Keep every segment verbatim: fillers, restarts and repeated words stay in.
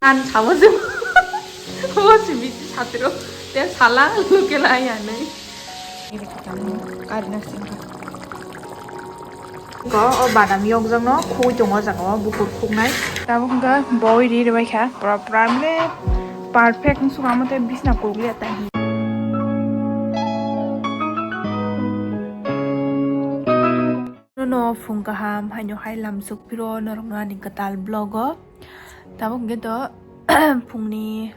An sabo se. O si bisi satro. Te sala local ai anai. Ko o badam yokjakno khugwi tongo o jaga o bukur khuknai. Tabuk hwnkhe boi ri rwbaikha pura pura mane perfect wngsuka omo tei bisna kukliya tei. Nono phung kaham haino hai lamsok phiro norokno ani kwtal vlog o. Tabuk hwnkhe to phungni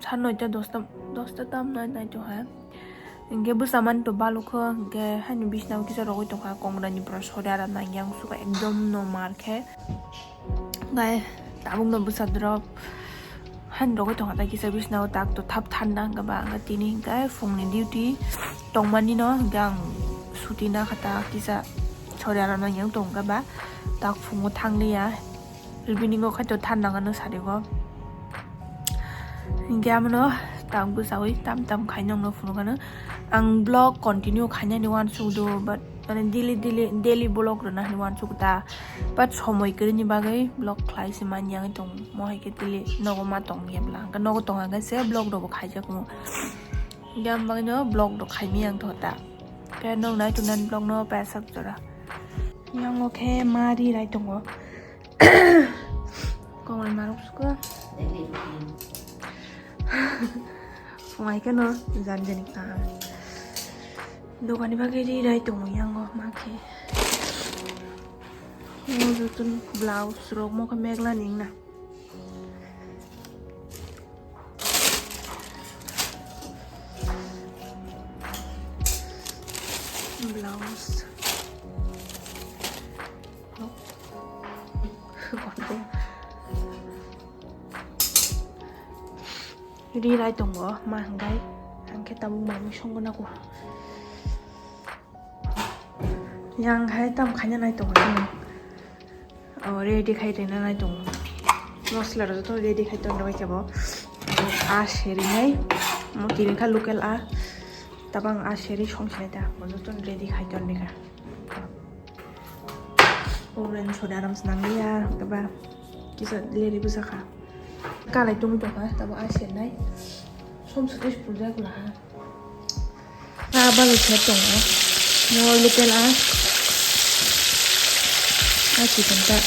Sar noita dosta, dosta tam nai, nai tongkha. Hingke bwsa mani to balukho, hingke haini bisna o kisa rogoi tongkha, kongra ni pura sori aram nang yang suka ekdom no mar khe. Gai tabuk no bwsa drop haini rogoi tongkha, tai kisa bisna o tak to thap thanda hingke ba, hingke tini hingke phung ni duty tongmani no, hingke ang suti na kha ta kisa sori aram nang yang tongkha ba, tak phungo thang liya. Evening o khaito than nangano sarigo. Hingke amono tak bwsawi tam tam khai nongno phunukano. Ang vlog continue khainani uansuk do, but mane daily, daily, daily vlog rwna hinwi uansuk ta. But somoi kwrwini bagwi vlog khlai se manya wngwi tong. Mo hai khe daily nogo ma tong ya bwla. Hingke nogo tong hingke se vlog rokbo khaijakmo. Hingke ang bagwino vlog rok khaimaya wngthogo ta. Khe nong nai tongnani vlog no pasak jora. Yang o khe ma ri rai tongo. Kongoi marok suka. Phungai khe no jani jani kaham. Dogani bagwi ri rai tongo yang o ma khe. O jotun blouse rok mo khe megla ning na. Blouse. Ri rai tongo ma hingkai, ang khe tabuk mamui songwi nago. Yang hai tam khaina nai tongo. O ready khai rwna nai tongo. Mosla rok joto ready khai ton rwbai khe bo. A seri nai. Mo tini kha local a. Tabang a seri song sinai ta. Bo joto ready khai ton rwkha. Oren soda ram snang ya. Kaba kisa leri bwsa kha. Kalai tong tong kha. Tabo a seri nai. Som sutis purja kula ha. Ah, balo khe tongo. No local ah. Ah, chikon ta.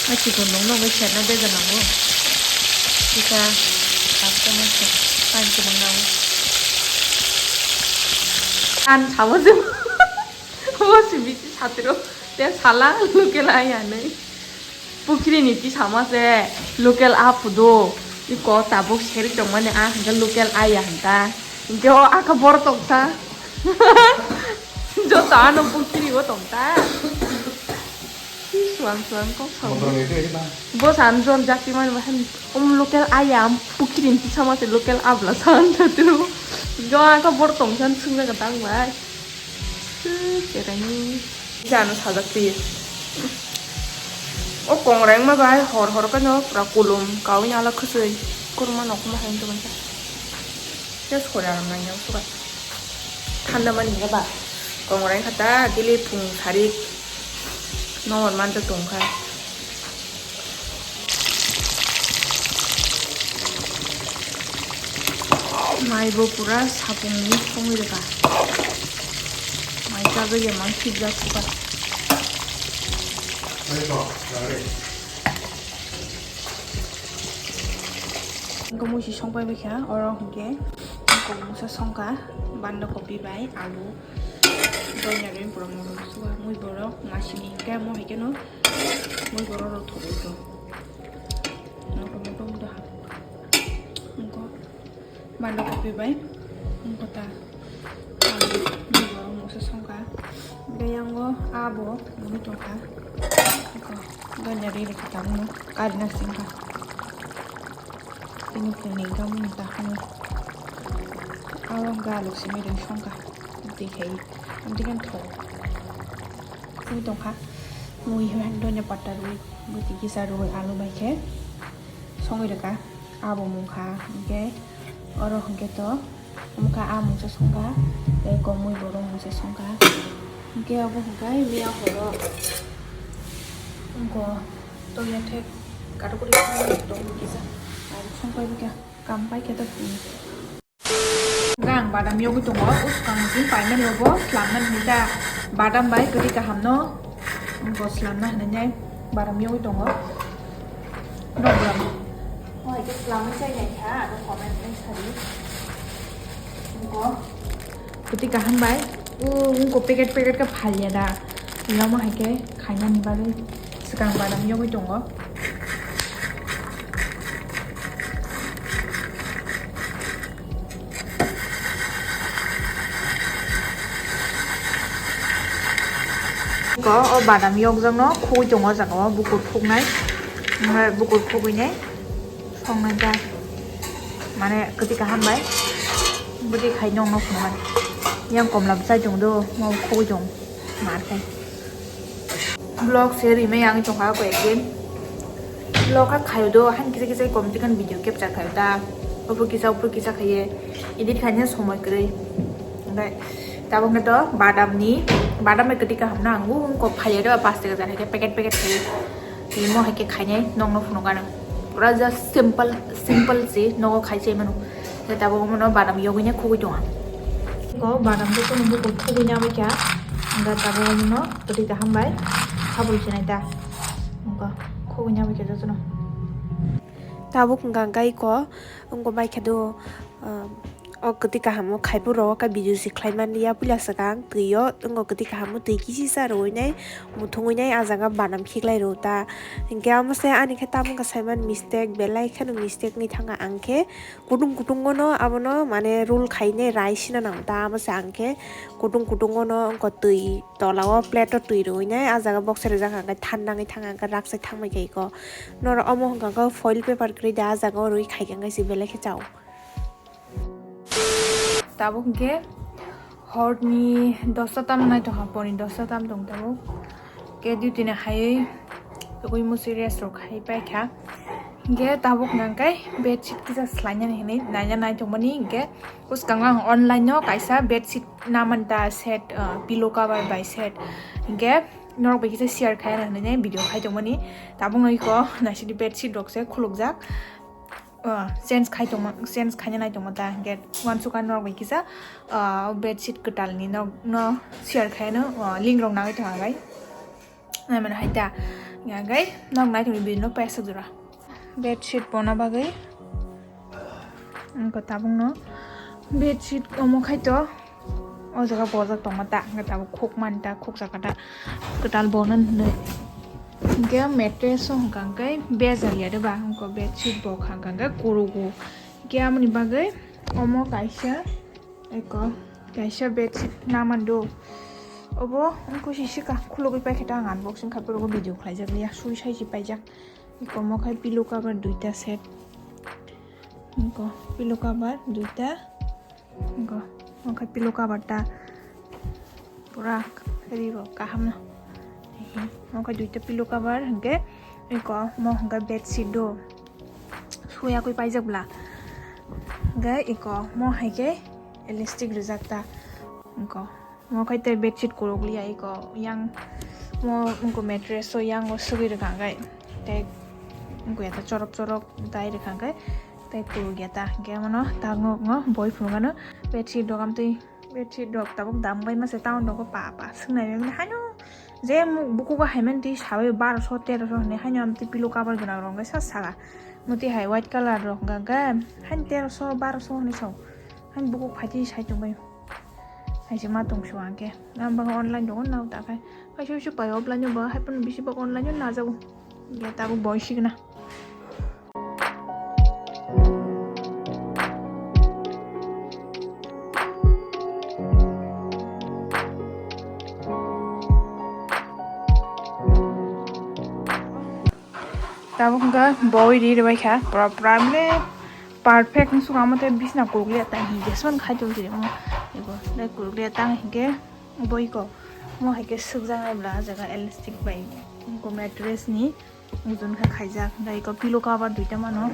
Ah, chikon nong nong bai sena beja nango. Kita, tak ta ma se. Pan chikon nango. An sabo se. Mo si bisi satro. Te sala local ah ya nei. Pukhri ni tisama se local a phudo. Iko tabuk seri tongmani a hwnkhe local a ya hwnkha. Hwnkhe o aka bor tongkha. Joto ano pukhri o tongkha. Suang suang kok sao. Bo san jon jakti mani bahai um local a ya pukhri ni tisama se local a bla san jatru. Jo aka bor tongkha sungja ka tang bai. Cheraini. Jano sajak pi. O kongreng ma bai hor hor kano pura kulum kawi nala khusui. Kurma nok ma hain to mansa. Just kore aram nang yang suka. Thanda mani ya ba. Kongreng kata dili phung sarik. Nongor man to tongkha. Mai bo pura sapung ni songwi rwkha. Mai chajak ya mang thik jak suka. Engko musi songpai bai kha, oro hwnkhe engko mungsa songkha, banda kopi bai alu, donya rin pura morom suwa, mui borok masini hwnkhe mo hai kheno mui borok rok thogwi tong. Engko motom doha. Engko. Banda kopi bai wngkha ta. Ang nini borok mungsa songkha. Hingke yango abo nini tongkha. Iko donya ri rikha tabukno karina singkha. Ini kuni gamuni takhano. Abo galuk simi ring songkha. Dikhai. Dikhai tho. Mui tongkha. Mui hai donya patta rwi. Buti kisa rwi alu bai khe. Songwi rwkha. Abo mungkha, hingke oro hingke to wngkha a mungsa songkha, tei komui borok mungsa songkha, hingke obo hingke miya horo wngko toya thek Kato kuri tong kisa. Song pai bika. Kam pai khe ta. Gang badam yogwi tongo. Uskang jin paimani obo slamna hinta. Badam bai kwtwi kaham no. Bo slamna hinai badam yogwi tongo. Dok badam. Oi, ke slamna chai nai kha. Ano comment nai sari. Bo. Kwtwi kaham bai. O, wngkok packet packet khe phalya da. Yamo hai khe khainani bagwi swkang badam yogwi tongo. Ko o badam yokjakno khugwi tongo o jaga o bukur khuknai. Omo bukur khugwinai. Songnai da. Mane kwtwi kaham bai. Bwtwi khai nongno phunukmani. Yang komla bwsai tong do, ma khogwi tong. Mar khai. Vlog se rimai ang tongkha ko ekdin. Vlog kha khayo do, han kisa kisa kom chikan video capture khayo ta. Upru kisa, upru kisa khaye. Edit khaina somoi kwrwi. Oke. Tabuk na to badam ni, badam bai kwtwi kaham na ang. Ko phaiya do pas taka jar hai packet packet khaye. Tei mo hai khe khainai nokno phunukgano. Pura just simple, simple se nogo khai se mano. Tei tabuk omono badam yogwino khugwi tongo. Ko badam jotono bukur khugwino bai kha. Hwnba tabuk omono kwtwi kaham bai khabul se nai ta. Hwnba khugwino bai kha jotono. Tabuk hwnka hwnka iko wngbo bai kha do. O kwtwi kaham o khai phuru o khe video se khlai man ya puila swkang twi o wngkha kwtwi kaham o twi kisi sa rwui nai muthungwi nai ah jaga banam khiklai rw ta hinkhe amo se ani khe tamo wngkha saiman mistake belai kheno mistake wngwi thangkha ang khe kutung kutung o no abono mane roll khai nai rai sina nang ta amo se ang khe kutung kutung o no wngkha twi tola o plate o twi rwui nai ah jaga box rijak hwnkhe thanda wngwi thangkha hwnkhe rakchai thangbai kha iko norok omo hwnkha khe foil paper kwrwi da ah jaga o rwui khai kha hwnkhe se belai khe chao. Tabuk hwnkhe horni dosta tam naitokha, porni dosta tam tong tabuk. Hwnkhe duty ni haiwi tugui musi rest rok khai paikha. Hwnkhe tabuk hwnkhe bedsheet kisa swlainani hinwi naina naitokmani hwnkhe bwskango ang online no kaisa bedsheet namanta set, ah, pillow cover bai set hwnkhe norok bai kisa share khai rw hinwi video khai tongmani. Tabuk no iko naisidi bedsheet rok se khulukjak. Ah, change khai tongma, change khaina nai tongma ta, hwnkhe uansukha norok bai kisa, ah, bedsheet kwtalni no, no share khaino, ah, link rok nangwi tongkha bai. Naimano hai ta, hwnkhe norok nai tongni bini no paisuk jora. Bedsheet bona bagwi, wngkha tabukno bedsheet omo khai to. O jaga bojak tongma ta, hwnkhe tabuk khuk mani ta, khuk saka ta, kwtal bono hinwi. Hwnkhe mattress o hwnkha hwnkhe bejal ya de ba, wngkha bedsheet bo kha hwnkha hwnkhe kurugo. Hwnkhe amoni bagwi omo kaisa, eko, kaisa bedsheet naman do. Obo wngkha sisika, khulugwi paikha ta ang unboxing khai phuru video khlaijak liya, sui sai se paijak. Eko omo khai pillow cover duita set. Eko pillow cover duita. Eko, omo khe pillow cover ta pura ri rok kaham no. Omo khe duita pillow cover hwnkhe eko omo hwnkhe bedsheet do. Suya kwi paijak bwla. Hwnkhe eko omo hai khe elastic rijak ta. Eko omo khe tei bedsheet kuruk liya eko yang omo wngkha mattress o yang o swgwi rwkha hwnkhe tei wngkha ya ta chorok chorok dai rwkha hwnkhe. Tei kuruk ya ta hwnkhe omono ta nok no boi phunukgano bedsheet rok amtwi bedsheet rok tabuk dam bai masa town rogo pa pa swngnai mani haino je bukugo hai mani twi sawi baroso teroso hinwi haino amtwi pillow cover gwnang rok hwnkhe sa saka motwi hai white colour rok hwnkhe haino teroso baroso hinwi sao haino bukuk phaitwi sai tongbai hai se ma tongso hwnkhe ang bangkha online rogo nao ta khai kaisa kaisa pai offline o bo hai phano bisi bak online o najago. Ya tabuk boi signa. Tabuk hwnkha boi ri rwbaikha pura pura mane perfect wng sukha omo tei bisna kurukliya tang hinkhe son khai tong siri omo eko tei kurukliya tang hinkhe boi ko omo hai khe sukjaknai bwla ah jaga elastic bai mattress ni. Ojon khe khaijak, tei eko pillow cover duita mano.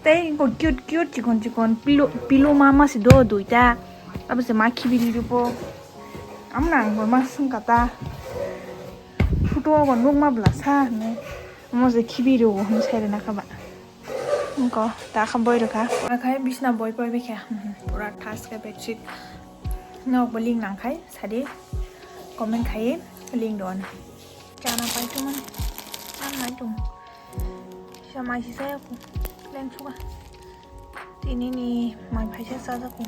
Tei eko cute cute chikon chikon pillow, pillow ma ma se do duita. Abo se ma khibiri ripo. Amna ang bo ma swngkha ta. Photo o bo nukma bwla sa hinwi. Omo je khibi rw hwn sai rwna kha ba. Wngkha ta kha boi rwkha. Akhai bisna boi poi bekha. Pura thas khe bedsheet. Nok bo link nang khai sadi comment khai link don. Chana pai tu man. An mai tu. Sa mai si saya ku. Leng suka. Tini ni mai phai sa sa ku.